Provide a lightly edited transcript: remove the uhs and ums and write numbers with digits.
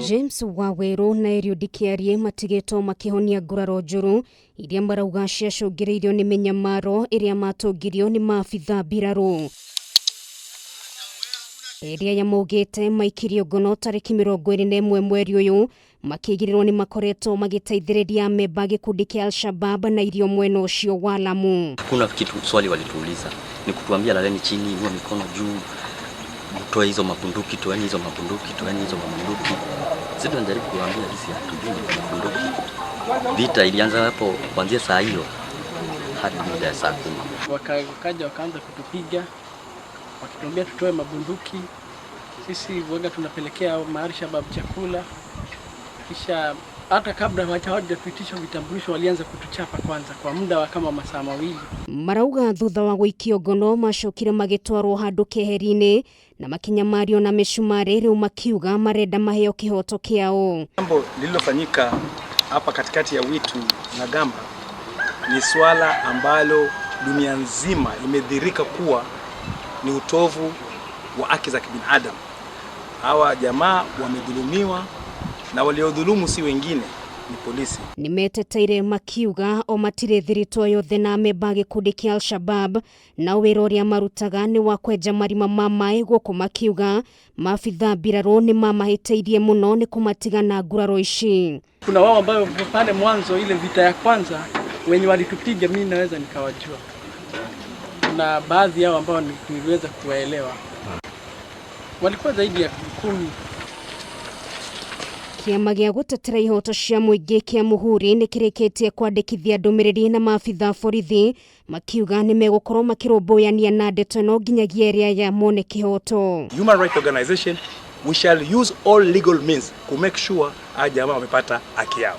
James Waweru na Eliud Kiarie matigĩtwo makĩhonia nguraro njũru iria marauga ciacũngĩrĩirio nĩ mĩnyamaro ĩrĩa matũngirio nĩ maabitha mbirarũ ĩrĩa yamaugĩte maikirio ngono tarĩki 21 mweri ũyũ makĩgĩrĩrwo nĩ makoretwo magĩteithĩrĩria amemba gĩkundi kĩa Al-Shabab na irio mwena ũcio wa Lamu. Hakuna kitu swali walituuliza, ni kutuambia laleni chini, inua mikono juu, mtoe hizo mabunduki, toeni hizo mabunduki, toeni hizo mabunduki. Sisi tunajaribu kuwaambia sisi hatujui mabunduki. Vita ilianza hapo kuanzia saa hiyo hadi muda ya saa 10. Wakaja wakaanza kutupiga wakituambia tutoe mabunduki. Sisi waga tunapelekea Al-Shabab chakula, kisha hata kabla hawajatuitisha vitambulisho walianza kutuchapa kwanza kwa muda wa kama masaa 2. Marauga thutha wa gũikio ngono macokire magĩtwarwo handũ keheri-inĩ na makinyamario na mĩcumarĩ rĩu makiuga marenda maheo kĩhoto kĩao. Jambo lililofanyika hapa katikati ya Witu na Gamba ni swala ambalo dunia nzima imedhirika kuwa ni utovu wa haki za kibinadamu. Hawa jamaa wamedhulumiwa na waliodhulumu si wengine ni polisi. Nimeteteire makiuga o matirĩ thiritũ yothe na amemba gĩkundi kĩa Al-Shabab na wĩra ũrĩa marutaga nĩ wa kwenja marima ma maĩ gũkũ makiuga maabitha mbirarũ nĩ mamahĩtĩirie mũno nĩ kũmatiga na nguraro ici. Kuna wao ambao pale mwanzo ile vita ya kwanza wenye walitupiga, mimi naweza nikawajua. Kuna baadhi yao ambao niliweza kuwaelewa, walikuwa zaidi ya 10. Kĩama gĩa gũtetera ihoto cia mũingĩ kĩa Muhuri nĩ kĩrĩkĩtie kwandĩkithia ndũmĩrĩri na maabitha borithi makiuga nĩ megũkorwo makĩrũmbũyania na ndeto ĩno nginyagia ĩrĩa ya mone kĩhoto. Human Rights Organization, we shall use all legal means to make sure hawa jamaa wamepata haki yao.